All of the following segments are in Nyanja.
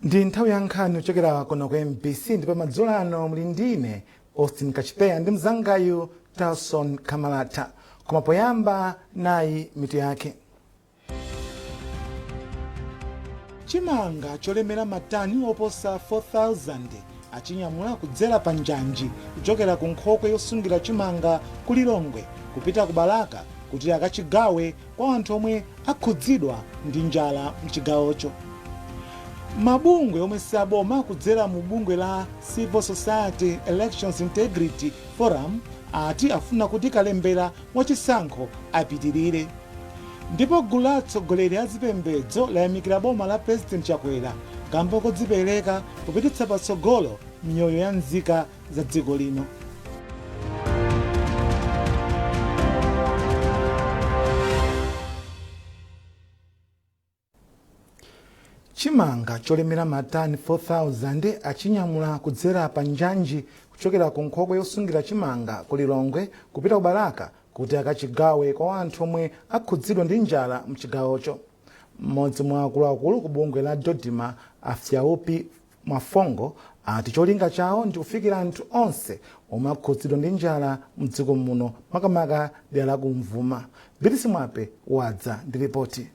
Ndi nthawi ya nkhani kuchokera kuno ku MBC, ndipo madzulo ano muli ndine Austin Kachipeya ndi mzangayu Talson Kamalata. Koma poyamba, nayi mitu yake. Chimanga cholemera matani oposa 4000 achinyamula kudzera pa njanji kuchokera ku nkhokwe yosungira chimanga ku Lilongwe kupita ku Balaka kuti akachigawe kwa anthu omwe akhudzidwa ndi njala mchigawocho. Mabungwe omwe si aboma kudzera mu bungwe la Civil Society Elections Integrity Forum ati afuna kuti kalembera wachisankho apitirire. Ndipo gulu la atsogoleri a zipembedzo layamikira boma la President Chakwera kamba kodzipereka popititsa patsogolo miyoyo ya nzika za dziko lino. Chimanga cholemera matani 4000 achinyamula kudzera pa njanji kuchokera ku nkhokwe yosungira chimanga ku Lilongwe kupita ku Balaka kuti akachigawe kwa anthu omwe akhudzidwa ndi njala mchigawocho. Mmodzi mwa akuluakulu ku bungwe la DoDMA, a Fyaupi Mwafongo, ati cholinga chawo ndi kufikira anthu onse omwe akhudzidwa ndi njala mdziko muno, makamaka dera la kumvuma. Bilisi Mwape wadza ndi ripoti.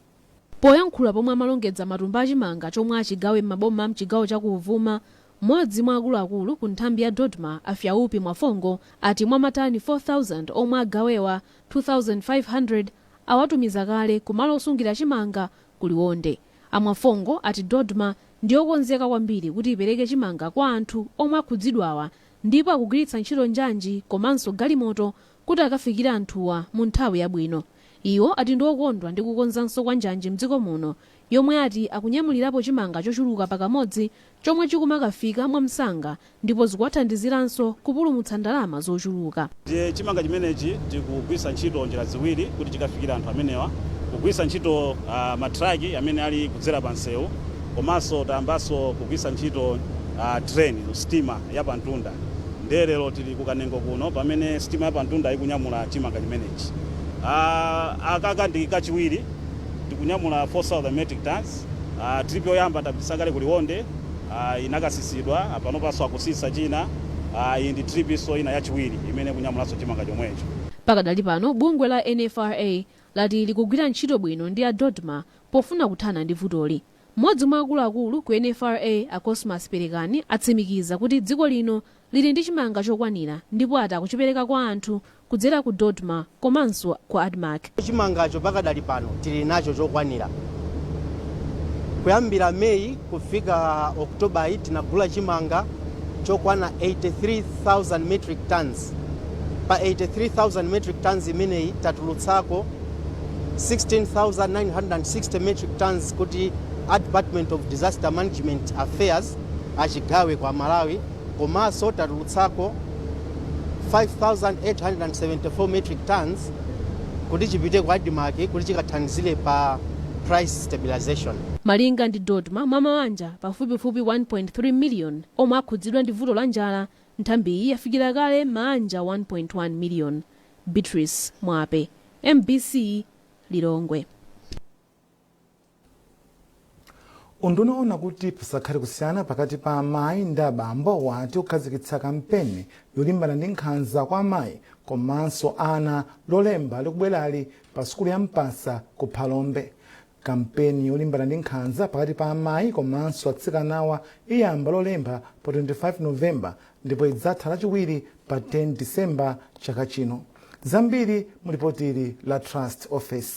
Poyankhula pomwe amalongedza matumba achimanga chomwe achigawe m'maboma mchigawo cha Kuvuma, mmodzi mwa akuluakulu ku nthambi ya DoDMA, a Fyaupi Mwafongo, ati mwa matani 4000 omwe agawewa, 2500 awatumiza kale kumalo osungira chimanga ku Liwonde. A Mwafongo ati DoDMA ndiyokonzeka kwambiri kuti ipereke chimanga kwa anthu omwe akhudzidwawa ndipo akugwiritsa ntchito njanji komanso galimoto kuti akafikire anthuwa mu nthawi yabwino. Iwo ati ndi okondwa ndi kukonzanso kwa njanji mdziko muno, yomwe ati akunyamulirapo chimanga chochuluka pakamodzi chomwe chikumakafika mwamsanga ndipo zikuwathandiziranso kupulumutsa ndalama zochuluka. Ndiye chimanga chimenechi tikugwiritsa ntchito njira ziwiri kuti chikafikire anthu amenewa: kugwiritsa ntchito matraki amene ali kudzera pa msewu, komanso tayambanso kugwiritsa ntchito train, sitima yapamtunda. Ndiye lero tili ku Kanengo kuno pamene sitima yapamtunda ikunyamula chimanga chimenechi. Akaka ndi kachiwiri tikunyamula 4000 metric tons. Trip yoyamba tapitisa kale ku Liwonde, inakasisidwa. Panopanso akusisa china. Iyi ndi trip ina yachiwiri imene ikunyamulanso chimanga chomwecho. Pakadali pano, bungwe la NFRA lati likugwira ntchito bwino ndi a DoDMA pofuna kuthana ndi vutoli. Mmodzi mwa akuluakulu ku NFRA, a Cosmas Perekani, atsimikiza kuti dziko lino lili ndi chimanga chokwanira ndipo ati akuchipereka kwa anthu kudzera ku DoDMA komanso ku ADMARC. Chimangacho pakadali pano tili nacho chokwanira. Kuyambira Meyi kufika Oktoba tinagula chimanga chokwana 83,000 metric tons. Pa 83,000 metric tons imeneyi tatulutsako 16,960 metric tons kuti a Department of Disaster Management Affairs achigawe kwa Malawi, komanso tatulutsako 5,874 metric tons kuti chipite ku ADMARC kuti chikathandizire pa price stabilization. Malinga ndi DoDMA, mwa mabanja pafupifupi 1.3 million omwe akhudzidwa ndi vuto la njala, nthambiyi yafikira kale maanja 1.1 million. Beatrice Mwape, MBC, Lilongwe. Unduna oona kuti pasakhale kusiyana pakati pa amayi ndi abambo wati kukhazikitsa kampeni yolimbana ndi nkhanza kwa amayi komanso ana Lolemba likubwerali pa sukulu ya Mpasa ku Phalombe. Kampeni yolimbana ndi nkhanza pakati pa amayi komanso atsikanawa iyamba Lolemba pa 25 Novemba ndipo idzatha Lachiwiri pa 10 Disemba chaka chino. Zambiri mu lipoti la Trust Office.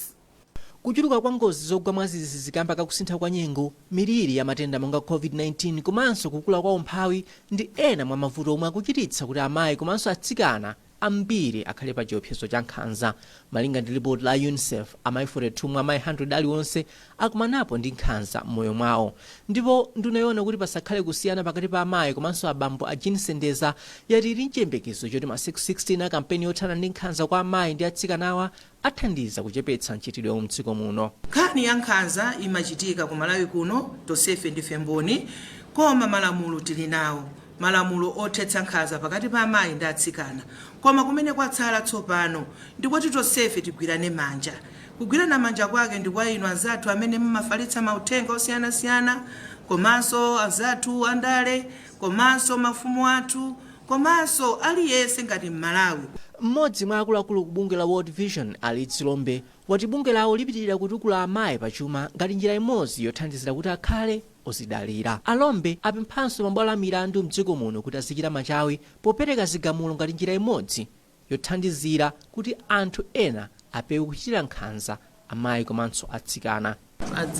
Kuchuluka kwa ngozi zogwa mwadzidzidzi kamba kakusintha kwa nyengo, miliri ya matenda monga COVID-19 komanso kukula kwa umphawi ndi ena mwa mavuto omwe akuchititsa kuti amayi komanso atsikana ambiri akhale pa chiopsezo cha nkhanza. Malinga ndi lipoti la UNICEF, amayi 42 mwa amayi 100 aliwonse akumanapo ndi nkhanza m'moyo mwawo. Ndipo nduna yoona kuti pasakhale kusiyana pakati pa amayi komanso abambo, a Jean Sendeza, yati ili nchiyembekezo choti masiku 16 a kampeni yothana ndi nkhanza kwa amayi ndi atsikanawa athandiza kuchepetsa mchitidwewu mdziko muno. Nkhani ya nkhanza imachitika ku Malawi kuno, tonsefe ndife mboni, koma malamulo tili nawo, malamulo othetsa nkhanza pakati pa amayi ndi atsikana. Koma kumene kwatsala tsopano ndikoti tonsefe tigwirane manja. Kugwirana manja kwake ndi kwa inu anzathu amene mumafalitsa mauthenga osiyanasiyana. Komanso anzathu andale, komanso mafumu athu, komanso aliyense ngati Mmalawi. Mmodzi mwa akuluakulu ku bungwe la World Vision, Ali Dzilombe, wati bungwe lawo lipitirira kutukula amayi pachuma ngati njira imodzi yothandizira kuti akhale ozidalira. Alombe apemphanso mabwalo a milandu mdziko muno kuti azichita machawi popereka zigamulo ngati njira imodzi yothandizira kuti anthu ena apewe kuchitira nkhanza amayi komanso atsikana.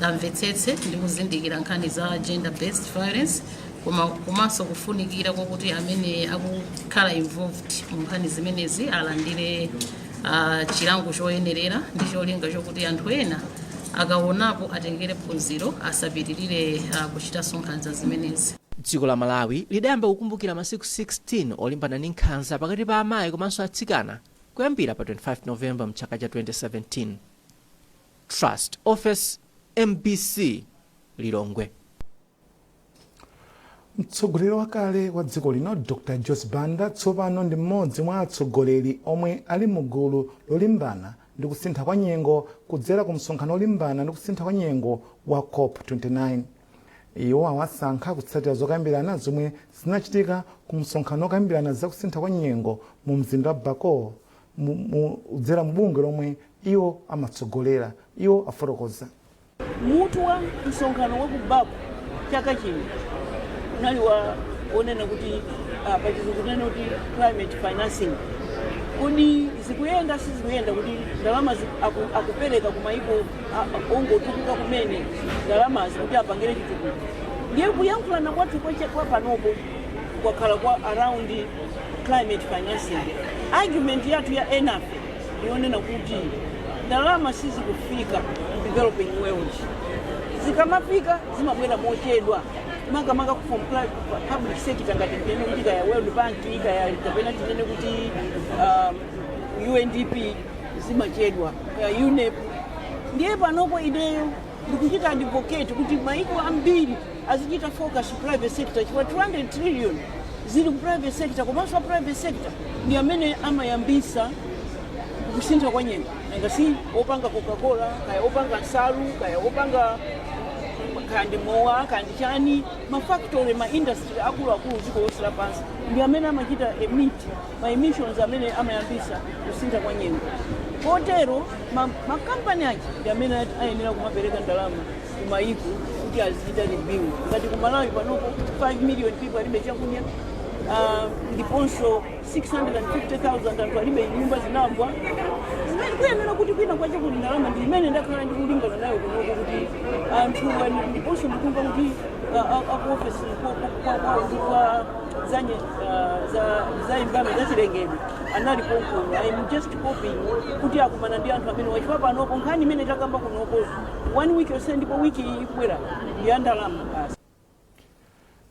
Amvetsetse ndi kuzindikira nkhani za gender based violence, koma komanso kufunikira kwakuti amene akukhala involved mu nkhani zimenezi alandire chilango choyenerera, ndi cholinga chokuti anthu ena akaonapo atengere phunziro, asapitirire kuchitanso nkhanza zimenezi. Dziko la Malawi lidayamba kukumbukira masiku 16 olimbana ndi nkhanza pakati pa amayi komanso atsikana kuyambira pa 25 Novemba mchaka cha 2017. Trust Office, MBC, Lilongwe. Mtsogoleri wakale wa dziko lino, Dr Joyce Banda, tsopano ndi mmodzi mwa atsogoleri omwe ali mu gulu lolimbana ndi kusintha kwa nyengo kudzera ku msonkhano olimbana ndi kusintha kwa nyengo wa COP 29. Iwo awasankha kutsatira zokambirana zomwe zinachitika ku msonkhano okambirana za kusintha kwa nyengo mu mzinda wa Baku kudzera mu bungwe lomwe iwo amatsogolera. Iwo afotokoza. Mutu wa msonkhano wa ku Baku chaka chino unali wa wonena kuti, pachizungu tinene kuti climate financing. Kodi zikuyenda, sizikuyenda, kuti ndalama akupereka ku maiko ongotukuka kumene ndalamazi kuti apangire chitukuko? Ndiye kuyankhulana kwathu kwa panopo kwakhala kwa around climate financing. Argument yathu ya enafe ndiyonena kuti ndalama sizikufika mu developing world, zikamafika zimabwera mochedwa, makamaka from public sector, ngati tinene kuti kaya World Bank, kaya kapena tinene kuti UNDP, zimachedwa, kaya UNEP. Ndiye panopo ineyo ndikuchita advocate kuti maiko ambiri azichita focus private sector, chifukwa 200 trillion zili ku private sector, komanso a private sector ndi amene amayambisa kusintha kwa nyengo. Nanga si opanga Coca-Cola, kaya opanga nsalu, kaya opanga kaya ndi mowa, kaya ndi chani, mafactory, ma industry akuluakulu dziko lonse lapansi ndi amene amachita emit ma emissions amene amayambisa kusintha kwa nyengo. Kotero makampani aja ndi amene ayenera kumapereka ndalama kumayiko kuti azichita review. Ngati ku Malawi panopo 5 million people alibe chakudya, ndiponso 650,000 anthu alibe nyumba, zinagwa zimene kuyenera kuti kwina kwache kuti ndalama ndi imene ndakhala ndikulimbana nayo kunoko kuti anthu ndiponso ndikumva kuti aku ofesi kwa zanye za environment, za chilengedwe, anali konkuno. I'm just hoping kuti akumana ndi anthu amene wachifukwa panopo nkhani imene takamba kunoko one week yonse, ndipo wiki iyi ikubwera ndi ya ndalama basi.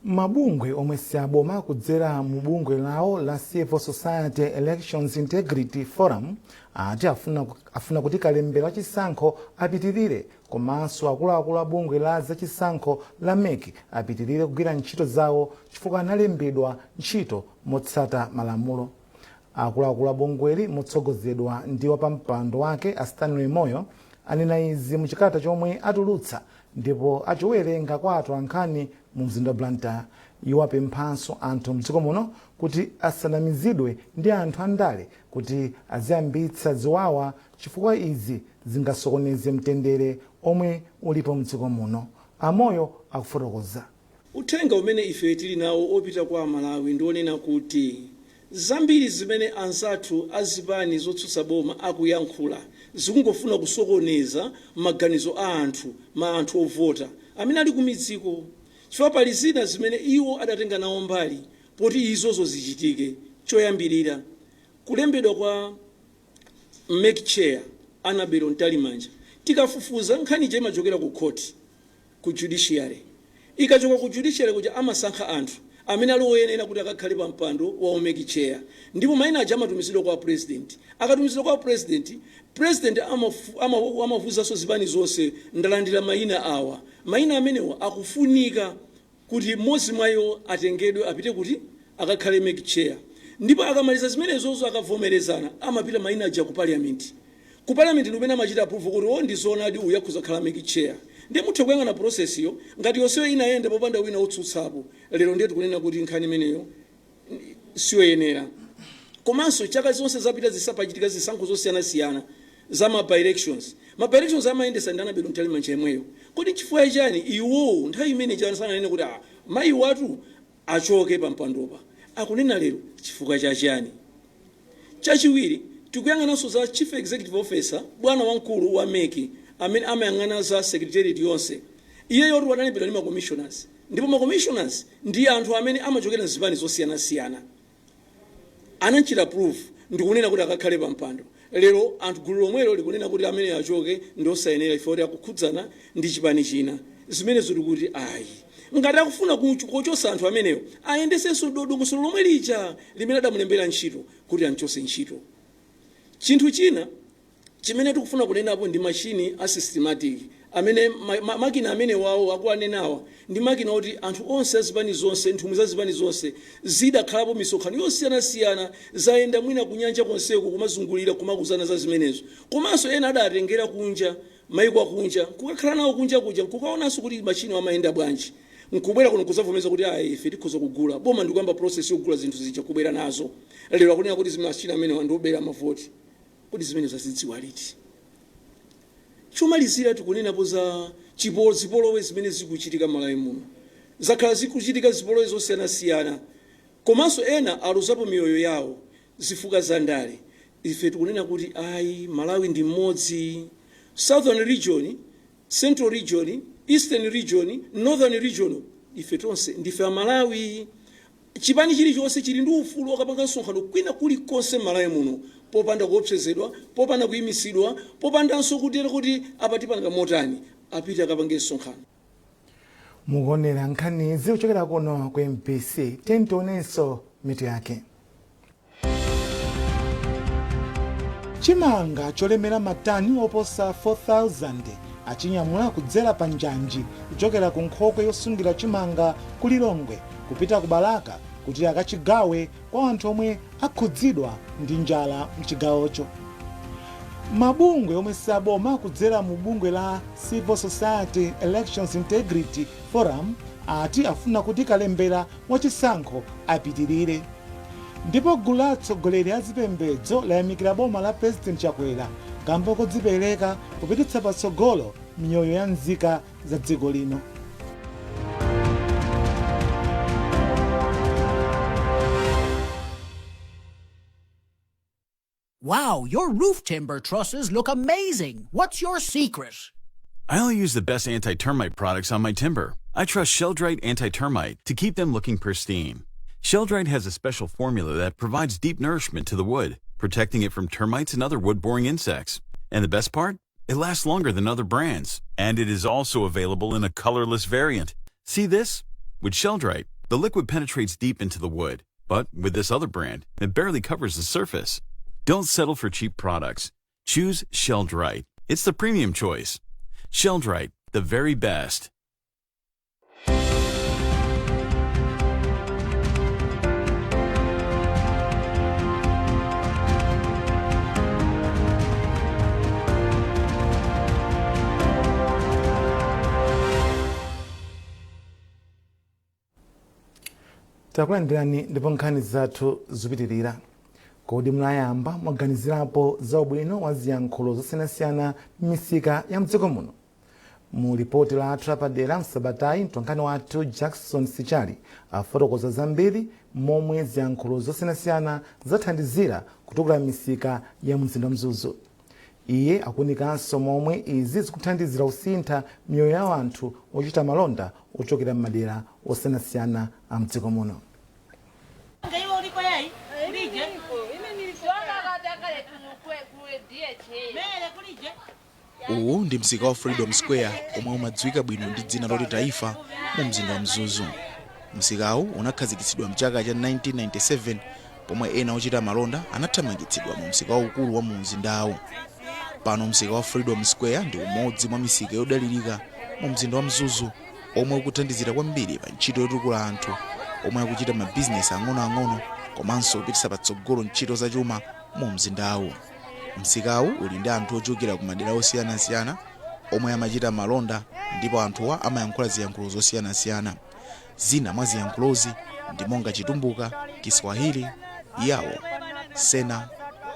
Mabungwe omwe si aboma kudzera mu bungwe lawo la Civil Society Elections Integrity Forum ati afuna kuti kalembera wachisankho apitirire, komanso akuluakulu a bungwe la zachisankho la MEC apitirire kugwira ntchito zawo chifukwa analembedwa ntchito motsata malamulo. Akuluakulu a bungweli, motsogozedwa ndi wapampando wake a Stanley Moyo, anena izi muchikalata chomwe atulutsa ndipo achiwerenga kwa atolankhani mu mzinda wa Blantyre. Iwo apemphanso anthu mdziko muno kuti asanamizidwe ndi anthu andale kuti aziyambitsa ziwawa, chifukwa izi zingasokoneze mtendere omwe ulipo mdziko muno. Amoyo akufotokoza. Uthenga umene ife tili nawo opita kwa Amalawi ndionena kuti zambiri zimene anzathu azipani zotsutsa boma akuyankhula zikungofuna kusokoneza maganizo a anthu, ma anthu ovota amene ali kumidziko, chifukwa pali zina zimene iwo adatenga nawo mbali poti izozo zichitike. Choyambirira, kulembedwa kwa MEC chair Annabel Mtalimanja. Tikafufuza nkhani ija imachokera ku court, ku judiciary. Ikachoka ku judiciary kuja, amasankha anthu amene ali oyenera kuti akakhale pa mpando wa MEC chair, ndipo mayina aja amatumizidwa kwa president. Akatumizidwa kwa president, president amavuzanso zipani zonse: "Ndalandira mayina awa, mayina amenewa akufunika kuti mmodzi mwa iwo atengedwe apite kuti akakhale MEC chair." Ndipo akamaliza zimenezozo, akavomerezana, amapita mayina aja ku parliament. Ku parliament ndi kumene amachita approve kuti o, ndi zoonadi, uyu akhoza kukhala MEC chair. Ndiye mutha kuyang'ana process yo ngati yonseyo inayenda popanda wina otsutsapo. Lero ndiye tikunena kuti nkhani imeneyo siyoyenera. Komanso chaka zonse zapita zisapachitika zisankho zosiyanasiyana za ma by-elections, ma by-elections amayendesa ndi Annabel Mtalimanja yemweyo. Kodi chifukwa chani iwowo nthawi imene chani sananene kuti, "Ah, mayi watu achoke pa mpandopa"? Akunena lero chifukwa chachani? Chachiwiri, tikuyang'ananso za chief executive officer, bwana wamkulu wa MEC amene amayang'ana za secretariat yonse. Iyeyo analembedwa ndi ma commissioners, ndipo ma commissioners ndi anthu amene amachokera mzipani zosiyanasiyana. Anachita approve ndikunena kuti akakhale pa mpando. Lero anthu gulu lomwelo likunena kuti amene achoke ndi osayenera ife kuti akukhudzana ndi chipani china. Zimene zili kuti ayi, ngati akufuna kuchosa anthu amenewo, ayendesenso dongosolo lomwe lija limene adamulembera ntchito kuti anchose ntchito. Chinthu china chimene tikufuna kunenapo ndi machine a Systematic amene makina amene wawo akuanenawa ndi makina oti anthu onse azipani zonse, nthumwi za zipani zonse zidakhalapo misonkhano yosiyanasiyana, zayenda mwina kunyanja konseko kumazungulira kumakuzana za zimenezo. Komanso ena adatengera kunja, maiko akunja, kukakhala nawo kunja kuja, kukaonanso kuti machine amayenda bwanji, nkubwera kuno kuzavomereza kuti ayi, ife tikhoza kugula. Boma ndikuyamba process yogula zinthu zija kubwera nazo. Lero akunena kuti machine amene ndiobera mavoti. Kuti zimene zazidziwa liti? Chomalizira, tikunenapo za zipolowe zimene zikuchitika m'Malawi muno. Zakhala zikuchitika zipolowe zosiyanasiyana, komanso ena aluzapo miyoyo yawo zifukwa za ndale. Ife tikunena kuti ayi, Malawi ndi mmodzi. Southern Region, Central Region, Eastern Region, Northern Region, ife tonse ndife Amalawi. Chipani chilichonse chili ndi ufulu wakapanga msonkhano kwina kulikonse m'Malawi muno popanda kuopsezedwa, popanda kuyimisidwa, popandanso kutero kuti apatipanga motani. Apite akapange msonkhano. Mukuonera nkhanizi kuchokera kuno ku MBC. Tionenso mitu yake. Chimanga cholemera matani oposa 4000 achinyamula kudzera pa njanji kuchokera ku nkhokwe yosungira chimanga ku Lilongwe kupita ku Balaka kuti akachigawe kwa anthu omwe akhudzidwa ndi njala mchigawocho. Mabungwe omwe saboma kudzera mu bungwe la Civil Society Elections Integrity Forum ati afuna kuti kalembera wachisankho apitirire. Ndipo gulu la atsogoleri a zipembedzo layamikira boma la President Chakwera kamba kodzipereka kupititsa patsogolo miyoyo ya nzika za dziko lino. Wow, your roof timber trusses look amazing. What's your secret? I only use the best anti-termite products on my timber. I trust Sheldrite Anti-Termite to keep them looking pristine. Sheldrite has a special formula that provides deep nourishment to the wood, protecting it from termites and other wood-boring insects. And the best part? It lasts longer than other brands. And it is also available in a colorless variant. See this? With Sheldrite, the liquid penetrates deep into the wood. But with this other brand, it barely covers the surface. Don't settle for cheap products. Choose Sheldrite. It's the premium choice. Sheldrite, the very best. Takulandirani ndipo nkhani zathu zikupitirira. Kodi munayamba mwaganizirapo za ubwino wa ziyankhulo zosiyanasiyana m'misika ya mdziko muno? Mu lipoti lathu lapadera msabatayi, mtolankhani wathu Jackson Sichali afotokoza zambiri momwe ziyankhulo zosiyanasiyana zathandizira kutukula misika ya mzinda Mzuzu. Iye akuwunikanso momwe izi zikuthandizira kusintha miyoyo ya anthu ochita malonda ochokera m'madera osiyanasiyana a mdziko muno. Iwe uliko yayi kulije. Uwu ndi msika wa Freedom Square omwe umadziwika bwino ndi dzina loti Taifa mu mzinda wa Mzuzu. Msikawu unakhazikitsidwa mchaka cha 1997 pomwe ena ochita malonda anathamangitsidwa mu msika waukulu wa mu mzindawu. Pano msika wa Freedom Square ndi umodzi mwa misika yodalirika mu mzinda wa Mzuzu omwe ukuthandizira kwambiri pa ntchito yotukula anthu omwe akuchita mabizinesi ang'onoang'ono komanso kupititsa patsogolo ntchito zachuma mu mzindawu. Msikawu uli ndi anthu ochokera ku madera osiyanasiyana Omwe amachita malonda, ndipo anthuwa amayankhula ziyankhulo zosiyanasiyana. Zina mwa ziyankhulozi ndi monga Chitumbuka, Kiswahili, Yao, Sena,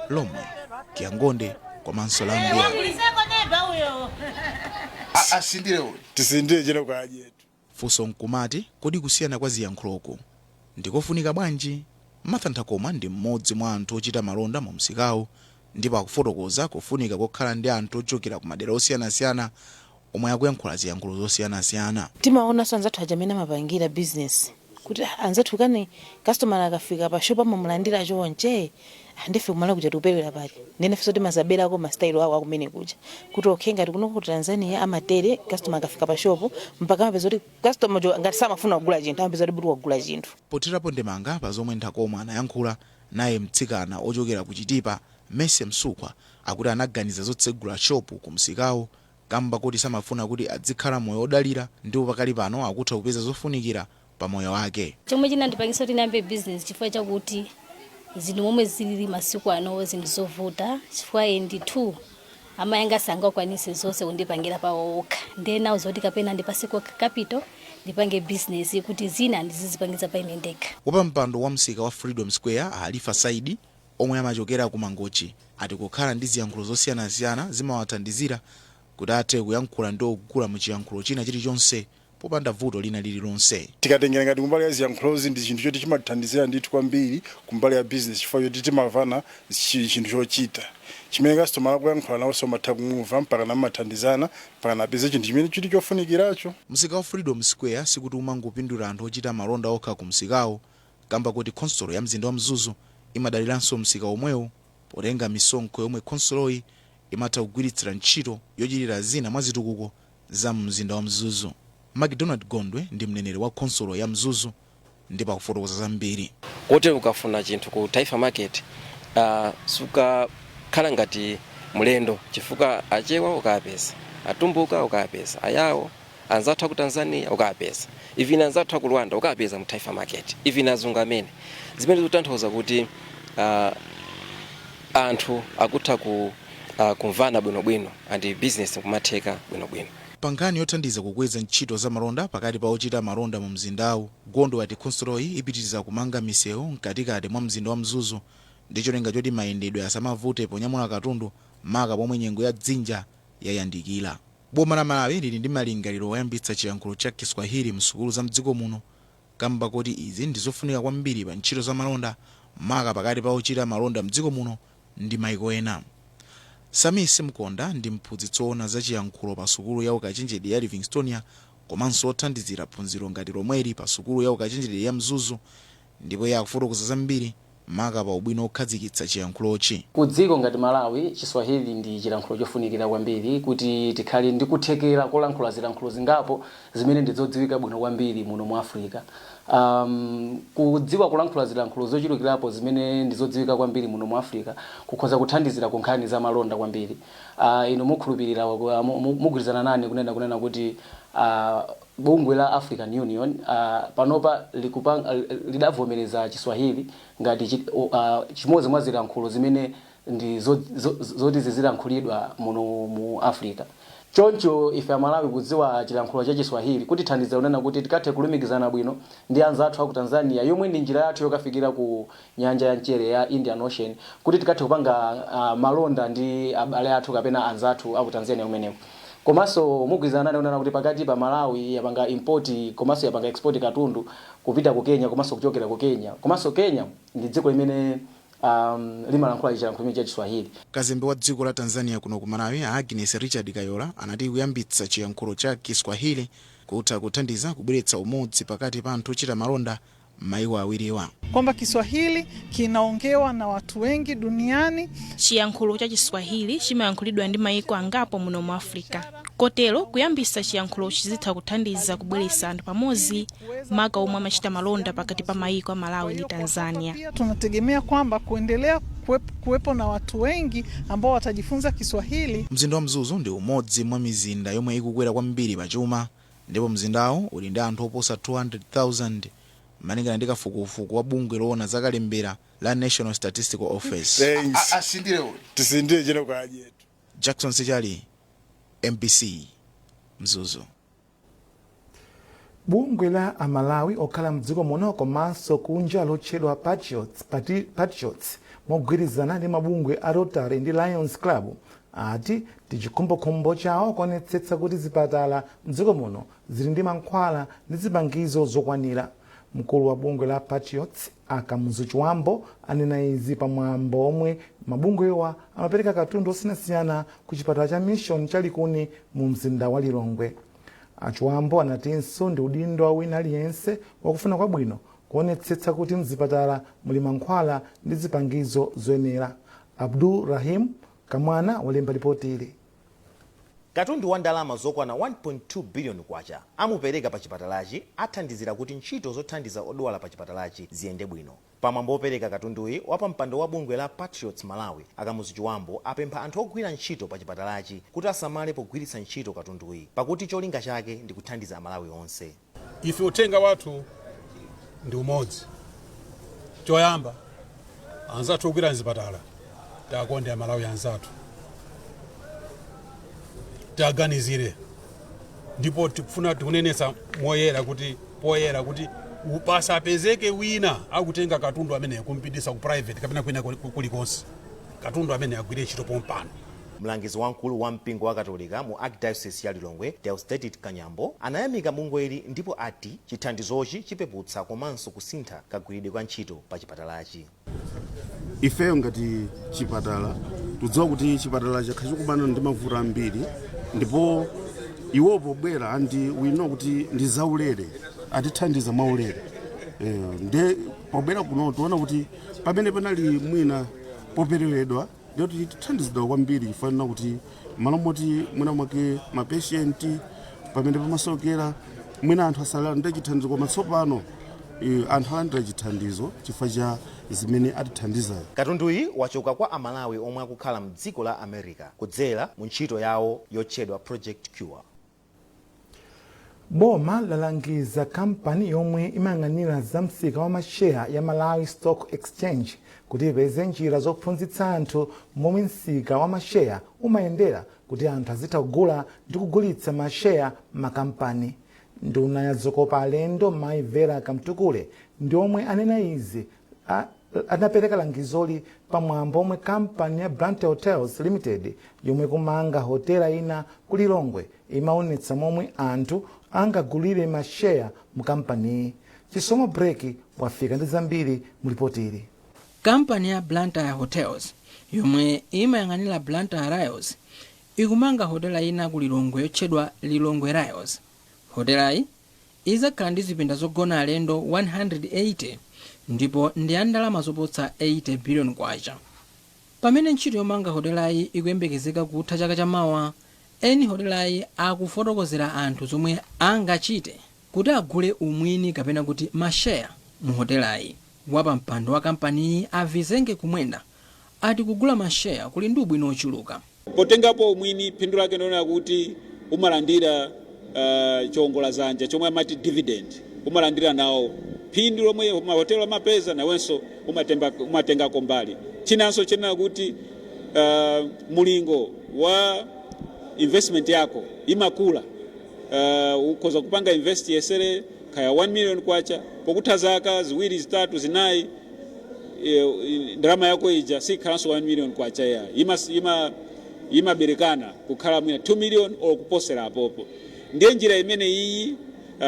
Lomwe, Kiangonde komanso Lambya. Tisindire chero kwajetu. Funso nkumati, kodi kusiyana kwa ziyankhuloku ndikofunika bwanji? Martha Nthakoma ndi mmodzi mwa anthu ochita malonda mu msikawu, ndipo akufotokoza kufunika kokhala ndi anthu ochokera ku madera osiyanasiyana omwe akuyankhula ziyankhulo zosiyanasiyana. Timaonanso anzathu aja amene amapangira business kuti, "Ah, anzathu kani customer akafika pa shop amamulandira chonche. Ah, ndife kumala kuja tikuperewera pali." Ndene ifenso timazaberako ma style awo akumene kuja kuti, okay, ngati kuno ku Tanzania amatere, customer akafika pa shop mpaka amapeza kuti customer jo ngati samafuna kugula chinthu, amapeza kuti buti wagula chinthu. Pothirapo ndemanga pa zomwe Nthakoma anayankhula, naye mtsikana ochokera ku Chitipa, Mese Msukwa, akuti anaganiza zotsegula shopu ku msikawu kamba kuti samafuna kuti adzikhala moyo odalira, ndipo pakali pano akutha kupeza zofunikira pa moyo wake. Chomwe chinandipangisa kuti ndiyambe business, chifukwa chakuti zinthu momwe zilili masiku ano, zinthu zovuta, chifukwa and two, amayi anga sangakwanise zonse kundipangira pawo okha. Ndiye nawo zoti kapena ndipaseko capital, ndipange business kuti zina ndizizipangiza pa ine ndekha. Wapampando wa msika wa Freedom Square, Halifa Saidi, omwe amachokera ku Mangochi, ati kukhala ndi ziyankhulo zosiyanasiyana zimawathandizira kuti athe kuyankhula ndi ogula mu chiyankhulo china chilichonse popanda vuto lina lililonse. Tikatengera ngati kumbali ya ziyankhulozi, ndi chinthu choti chimatithandizira ndithu kwambiri kumbali ya business, chifukwa choti timamvana chinthu chochita chimene customer akuyankhula nawonso amatha kumumva, mpaka namathandizana mpaka napeze chinthu chimene chili chofunikiracho. Msika wa Freedom Square sikuti umangopindula anthu ochita malonda okha ku msikawo, kamba kuti khonsolo ya mzinda wa Mzuzu imadaliranso msika omwewu potenga misonkho yomwe khonsoloyi imatha kugwiritsira ntchito yochitira zina mwa zitukuko za mzinda wa Mzuzu. MacDonald Gondwe ndi mneneri wa khonsolo ya Mzuzu ndipo akufotokoza zambiri. Kotero ukafuna chinthu ku Taifa Market, sukakhala ngati mlendo, chifukwa Achewa ukapeza, Atumbuka ukapeza, Ayawo anzathu aku Tanzania ukapeza, even anzathu aku Rwanda ukapeza mu Taifa Market, even azungu amene. Zimene zikutanthauza kuti anthu akutha kumvana bwinobwino and business kumatheka bwinobwino. Pa nkhani yothandiza kukweza ntchito za malonda pakati pa ochita malonda mu mzindawu, Gondwe ati khonsoloyi ipitiriza kumanga misewu mkatikati mwa mzinda wa Mzuzu ndi cholinga choti mayendedwe asamavute ponyamula katundu, maka pomwe nyengo ya dzinja yayandikira. Boma la Malawi lili ndi malingaliro oyambitsa chiyankhulo cha Kiswahili msukulu za mdziko muno, kamba kuti izi ndi zofunika kwambiri pa ntchito za malonda, maka pakati pa ochita malonda mdziko muno ndi maiko ena. Samisi Mkonda ndi mphunzitsi woona za chiyankhulo pa sukulu ya ukachenjede ya Livingstonia komanso othandizira phunziro ngati lomweli pa sukulu ya ukachenjede ya Mzuzu, ndipo iye akufotokoza zambiri maka pa ubwino okhazikitsa chiyankhulochi. Ku dziko ngati Malawi, Chiswahili ndi chilankhulo chofunikira kwambiri kuti tikhale ndi kuthekera kolankhula zilankhulo zingapo zimene ndi zodziwika bwino kwambiri muno mu Africa. Kudziwa kulankhula zilankhulo zochulukirapo zimene ndi zodziwika kwambiri muno mu Africa kukhoza kuthandizira ku nkhani za malonda kwambiri. Inu mukhulupirira, mugwirizana nane kunena kuti bungwe la African Union panopa lidavomereza Chiswahili ngati chimodzi mwa zilankhulo zimene ndi zoti zizilankhulidwa muno mu Africa. Choncho ife Amalawi kudziwa chilankhulo cha Chiswahili kutithandiza kunena kuti tikathe kulumikizana bwino ndi anzathu aku Tanzania, yomwe ndi njira yathu yokafikira ku nyanja ya mchere ya Indian Ocean, kuti tikathe kupanga malonda ndi abale athu kapena anzathu aku Tanzania kumeneko. Komanso mugwirizana nane kunena kuti pakati pa Malawi yapanga import komanso yapanga export katundu kupita ku Kenya komanso kuchokera ku Kenya. Komanso Kenya ndi dziko limene limalankhula chilankhulo cha Chiswahili. Kazembe wa dziko la Tanzania kuno ku Malawi, Agnes Richard Kayola, anati kuyambitsa chiyankhulo cha Kiswahili kutha kuthandiza kubweretsa umodzi pakati pa anthu ochita malonda m'mayiko awiriwa. Kwamba Kiswahili kinaongewa na watu wengi duniani. Chiyankhulo cha Chiswahili chimayankhulidwa ndi mayiko angapo muno mu Africa, kotero kuyambisa chiyankhulochi chizitha kuthandiza kubweretsa anthu pamodzi, maka omwe amachita malonda pakati pa mayiko a Malawi ndi Tanzania. Pia tunategemea kwamba kuendelea kuwepo na watu wengi ambao watajifunza Kiswahili. Mzinda wa Mzuzu ndi umodzi mwa mizinda yomwe ikukwera kwambiri pachuma, ndipo mzindawu uli ndi anthu oposa 200,000 malingana ndi kafukufuku wa bungwe loona zakalembera la National Statistical Office. Tisindire chero kwajetu. Jackson Sechali, MBC, Mzuzu. Bungwe la Amalawi okhala mdziko muno komanso kunja lotchedwa Patriots mogwirizana ndi mabungwe a Rotary ndi Lions Club ati ndi chikhumbokhumbo chawo kuonetsetsa kuti zipatala mdziko muno zili ndi mankhwala ndi zipangizo zokwanira. Mkulu wa bungwe la Patriots, Akamuzu Chiwambo, anena izi pamwambo omwe mabungwewa amapereka katundu osiyanasiyana ku chipatala cha Mission cha Likuni mu mzinda wa Lilongwe. Achiwambo anatinso ndi udindo wa wina aliyense wakufuna kwabwino kuonetsetsa kuti mzipatala muli mankhwala ndi zipangizo zoyenera. Abdul Rahim Kamwana walemba ripoti ili. Katundu wa ndalama zokwana 1.2 biliyoni kwacha amupereka pa chipatalachi athandizira kuti ntchito zothandiza odwala pa chipatalachi ziyende bwino. Pamwambo opereka katunduyi, wapampando wa bungwe la Patriots Malawi, Akamuzu Chiwambo, apempha anthu ogwira ntchito pa chipatalachi kuti asamale pogwiritsa ntchito katunduyi, pakuti cholinga chake ndi kuthandiza Amalawi onse. Ife uthenga wathu ndi umodzi. Choyamba, anzathu ogwira mzipatala, tiakonde Amalawi anzathu, tiaganizire, ndipo tikufuna tikunenetsa moyera kuti poyera kuti pasapezeke wina akutenga katundu amene kumpitisa ku private kapena kwina kulikonse. Katundu amene agwire ntchito pompano. Mlangizi wamkulu wa mpingo wa Katolika mu Archdiocese ya Lilongwe, Deusdedit Kanyambo, anayamika bungweli ndipo ati chithandizochi chipeputsa komanso kusintha kagwiridwe ka ntchito pa chipatalachi. Ifeyo ngati chipatala tudziwa kuti chipatala chakhala chikumana ndi mavuto ambiri, ndipo iwo pobwera and we know kuti ndi zaulere, atithandiza mwaulere. Nde pobwera kuno tiona kuti pamene panali mwina popereredwa, ndiyoti tithandizidwa kwambiri, chifukwa kuti malo moti mwina mwake ma patient pamene pamasokera mwina anthu asalandire chithandizo, koma tsopano anthu alandira chithandizo chifukwa cha zimene atithandizayo. Katunduyi wachoka kwa Amalawi omwe akukhala mdziko la America kudzera mu ntchito yawo yotchedwa Project Cure. Boma lalangiza kampani yomwe imayang'anira za msika wa masheya ya Malawi Stock Exchange kuti ipeze njira zophunzitsa anthu momwe msika wa masheya umayendera, kuti anthu azitha kugula ndi kugulitsa masheya makampani. Nduna ya zokopa alendo, Mayi Vera Kamtukule, ndi omwe anena izi. Anapereka langizoli pamwambo omwe kampani ya Blantyre Hotels Limited, yomwe kumanga hotela ina ku Lilongwe, imaonetsa momwe anthu angagulire masheya mu kampaniyi. Chisomo Breki wafika ndi zambiri mu ripoti ili. Kampani ya Blantyre Hotels, yomwe imayang'anira Blantyre Royals, ikumanga hotela ina ku Lilongwe yotchedwa Lilongwe Royals. Hotelayi izakhala ndi zipinda zogona alendo 180 ndipo ndi ya ndalama zoposa 80 billion kwacha. Pamene ntchito yomanga hotelayi ikuyembekezeka kutha chaka chamawa, eni hotelayi akufotokozera anthu zomwe angachite kuti agule umwini kapena kuti masheya mu hotelayi. Wapampando wa kampaniyi, a Vizenge Kumwenda, ati kugula masheya kuli ndi ubwino ochuluka. Potengapo umwini, phindu lake ndionera kuti umalandira chiwongoladzanja chomwe amati dividend, umalandira nawo phindu lomwe mahotelo amapeza, nawenso umatengako mbali. Chinanso chenera kuti mulingo wa investment yako imakula. Ukhoza kupanga invest yesere kaya 1 million kwacha, pokutha zaka 2, 3, 4, ndalama yako ija sikhalanso 1 million kwacha ya imaberekana kukhala mwina 2 million or kuposera apopo. Ndiye njira imene iyi,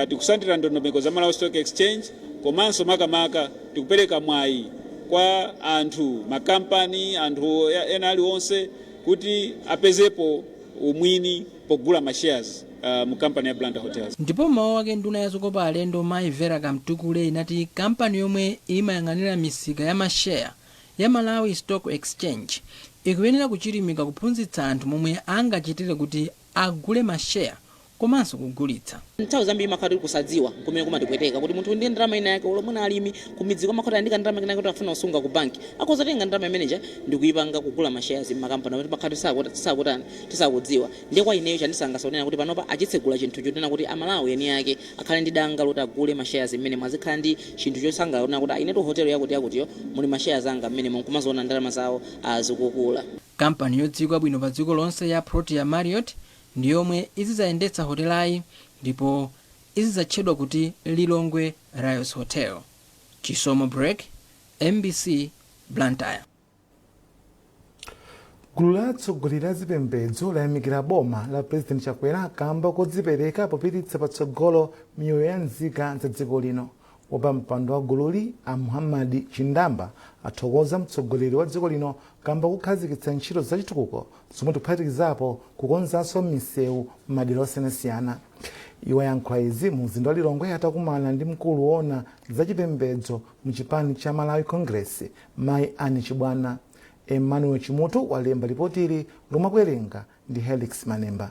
tikusandira ndondomeko za Malawi Stock Exchange, komanso makamaka tikupereka mwayi kwa anthu, makampani, anthu ena aliwonse kuti apezepo umwini pogula ma shares mu kampani ya Blantyre Hotels. Ndipo mawu ake, nduna ya zokopa alendo, Mayi Vera Kamtukule, inati kampani yomwe imayang'anira misika ya masheya ya Malawi Stock Exchange ikuyenera kuchilimika kuphunzitsa anthu momwe angachitire kuti agule masheya komanso kugulitsa. Nthawi zambiri imakhala kuti kusadziwa kumene kumatipweteka, kuti munthu ndiye ndalama ina yake, olo mwina alimi kumidzi kwamakhala andika ndalama ina yake kuti afuna kusunga ku banki, akhoza tenga ndalama imeneja ndikuyipanga kugula ma shares m'makampani amene timakhala tisakutani, tisakudziwa. Ndiye kwa ineyo chandisangalatsa kunena kuti panopa achitsegula chinthu chonena kuti Amalawi eni ake akhale ndi danga loti agule ma shares mmene mwazikhala ndi chinthu chosangalatsa kunena kuti inetu hotelo yakuti yakutiyo muli ma shares anga mmene nkumaziona ndalama zawo zikukula. Kampani yodziwika bwino pa dziko lonse ya Protea Marriott Ndi yomwe izidzayendetsa hotelayi ndipo izidzatchedwa kuti Lilongwe Rios Hotel. Chisomo Break, MBC, Blantyre. Gulu la atsogoleri a zipembedzo layamikira boma la President Chakwera kamba kodzipereka popititsa patsogolo miyoyo ya nzika za dziko lino. Wapampando wa gululi, a Muhammad Chindamba, athokoza mtsogoleri wa dziko lino kamba kukhazikitsa ntchito zachitukuko zomwe tikuphatikizapo kukonzanso misewu m'madera osiyanasiyana. Iwo ayankhula izi mu mzinda wa Lilongwe atakumana ndi mkulu woona zachipembedzo mu chipani cha Malawi Congress, Mayi Anne Chibwana. Emmanuel Chimutu walemba ripotili lomwe akuwerenga ndi Helix Manemba.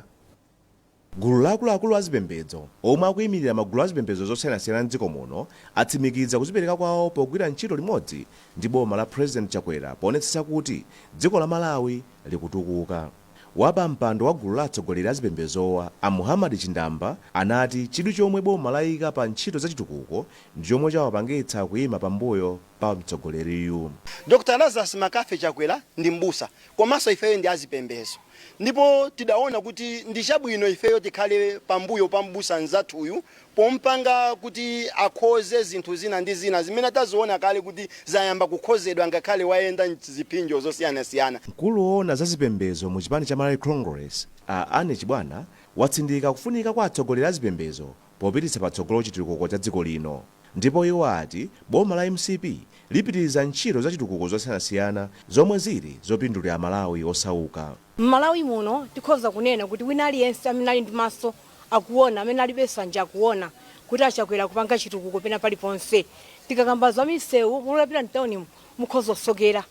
Gulu la akuluakulu azipembedzo omwe akuyimirira magulu azipembedzo zosiyanasiyana mdziko muno atsimikiza kuzipereka kwawo pogwira ntchito limodzi ndi boma la President Chakwera poonetsetsa kuti dziko la Malawi likutukuka. Wapampando wa gulu la atsogoleri azipembedzowa, a Muhammad Chindamba, anati chidwi chomwe boma layika pa ntchito zachitukuko ndi chomwe chawapangitsa kuyima pambuyo pa mtsogoleriyu. Dr Lazarus McCarthy Chakwera ndi mbusa, komanso ifeyo ndi azipembedzo, ndipo tidaona kuti ndi chabwino ifeyo tikhale pambuyo pa mbusa mzathuyu pompanga kuti akhoze zinthu zina ndi zina zimene taziona kale kuti zayamba kukhozedwa ngakhale wayenda mziphinjo zosiyanasiyana. Mkulu woona za zipembedzo mu chipani cha Malawi Congress, a Anne Chibwana, watsindika kufunika kwa atsogoleri azipembedzo popititsa patsogolo chitukuko cha dziko lino, ndipo iwo ati boma la MCP lipitiriza ntchito za chitukuko zosiyanasiyana zomwe zili zopindulira Amalawi osauka. M'Malawi muno tikhoza kunena kuti wina aliyense amene ali ndi maso akuona, amene alibe nsanje akuona kuti aChakwera kupanga chitukuko pena paliponse. Tikakamba za misewu, mukapita mtaunimu mukhoza kusokera,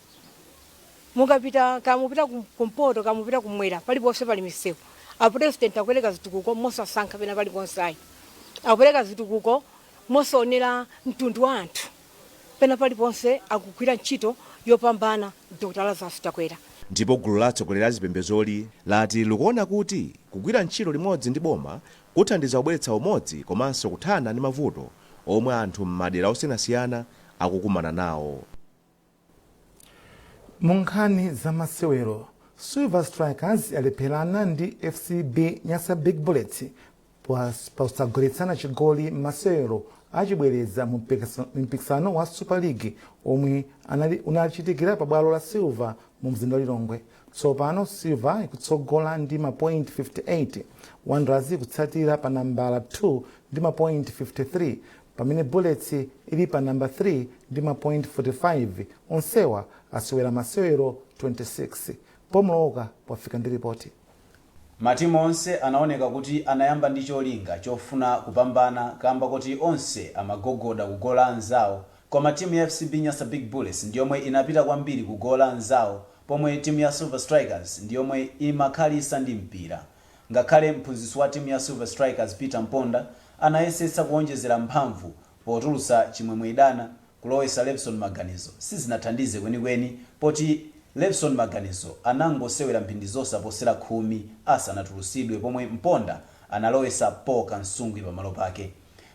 mukapita kamupita kumpoto, kamupita kumwera, paliponse pali misewu. A President akupereka zitukuko mosasankha pena paliponse ayi, akupereka zitukuko mosaonera mtundu wa anthu pena paliponse, akugwira ntchito yopambana Dr Lazarus Chakwera. Ndipo gulu la atsogoleri azipembedzoli lati likuona kuti kugwira ntchito limodzi ndi boma kuthandiza kubweretsa umodzi komanso kuthana ndi mavuto omwe anthu m'madera osiyanasiyana akukumana nawo. Mu nkhani za masewero, Silver Strikers yalepherana ndi FCB Nyasa Big Bullets posagoletsana chigoli m'masewero achibwereza mu mpikisano wa Super League omwe unachitikira pabwalo la Silver mu mzinda wa Lilongwe. Tsopano Silver ikutsogola ndi mapoint 58, Wanderers ikutsatira pa nambala 2 ndi mapoint 53, pamene Bullets ili pa namba 3 ndi mapoint 45. Onsewa asewera masewero 26. Pomloka pofika ndi ripoti. Matimu onse anaoneka kuti anayamba ndi cholinga chofuna kupambana kamba kuti onse amagogoda ku golo anzawo, koma timu ya FCB Nyasa Big Bullets ndiyomwe inapita kwambiri ku golo anzawo, pomwe timu ya Silver Strikers ndiyomwe imakhalisa ndi mpira. Ngakhale mphunzitsi wa timu ya Silver Strikers, Peter Mponda, anayesetsa kuonjezera mphamvu potulutsa Chimwemwe Idana kulowesa Levison Maganizo, sizinathandize kwenikweni poti Levison Maganizo anangosewera mphindi zosaposera 10 asanatulusidwe, pomwe Mponda analowesa Paul Kansungwi pamalo pake.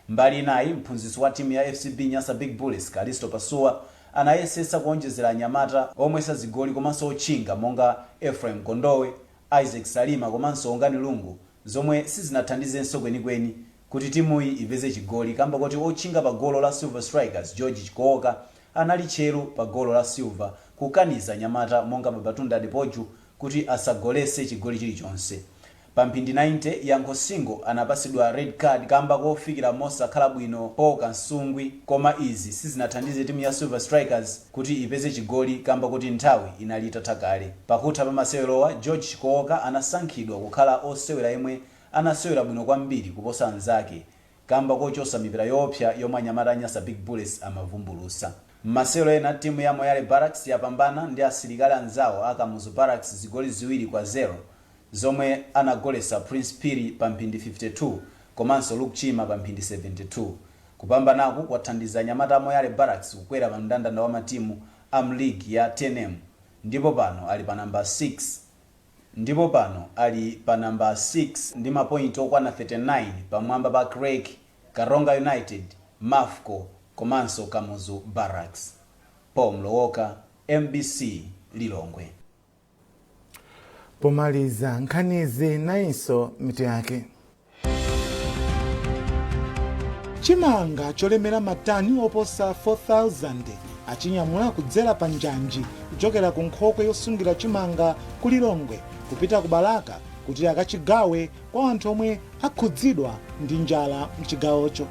Mbali inayi, mphunzitsi wa timu ya FCB Nyasa Big Bullets, Kalisto Pasuwa, anayesetsa kuonjezera anyamata omwesa zigoli komanso otchinga monga Ephraim Kondowe, Isaac Salima komanso Ongani Lungu, zomwe sizinathandizenso kwenikweni kuti timuyi ipeze chigoli kamba kuti otchinga pa golo la Silver Strikers, George Chikooka, anali tcheru pa golo la Silver kukaniza anyamata monga Babatunde Adepoju kuti asagolese chigoli chilichonse. Pa mphindi 90, Yankho Singo anapasidwa red card kamba kofikira mosakhala bwino Paul Kansungwi, koma izi sizinathandize timu ya Silver Strikers kuti ipeze chigoli kamba kuti nthawi inali itatha kale. Pakutha pa masewerowa, George Chikooka anasankhidwa kukhala osewera yemwe anasewera bwino kwambiri kuposa anzake kamba kochosa mipira yoopsa yomwe anyamata a Nyasa Big Bullets amavumbulusa. M'masewero ena, timu ya Moyale Barracks yapambana ndi asilikali anzawo a Kamuzu Barracks zigoli 2-0 zomwe anagolesa Prince Phiri pa mphindi 52 komanso Luke Chima pa mphindi 72. Kupambanaku kwathandiza anyamata a Moyale Barracks kukwera pa mndandanda wa matimu a mligi ya TNM ndipo pano ali pa namba 6 ndipo pano ali pa namba 6 ndi mapointi okwana 39, pamwamba pa Creck, Karonga United, Mafco komanso Kamuzu Barracks. Paul Mlowoka, MBC, Lilongwe. Pomaliza nkhanizi, nayinso mitu yake. Chimanga cholemera matani oposa 4000 achinyamula kudzera pa njanji kuchokera ku nkhokwe yosungira chimanga ku Lilongwe kupita ku Balaka kuti akachigawe kwa anthu omwe akhudzidwa ndi njala mchigawocho.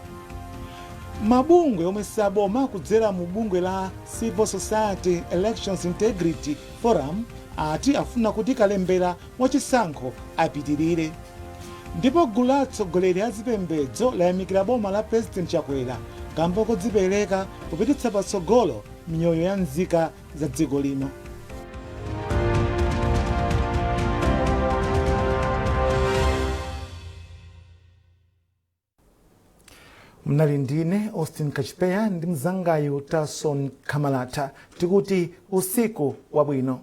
Mabungwe omwe saboma kudzera mu bungwe la Civil Society Elections Integrity Forum ati afuna kuti kalembera wachisankho apitirire. Ndipo gulu la atsogoleri a zipembedzo layamikira boma la President Chakwera kamba kodzipereka kupititsa patsogolo miyoyo ya nzika za dziko lino. Mnali ndine Austin Kachipeya ndi mzangayu Tarson Kamalata, tikuti usiku wabwino.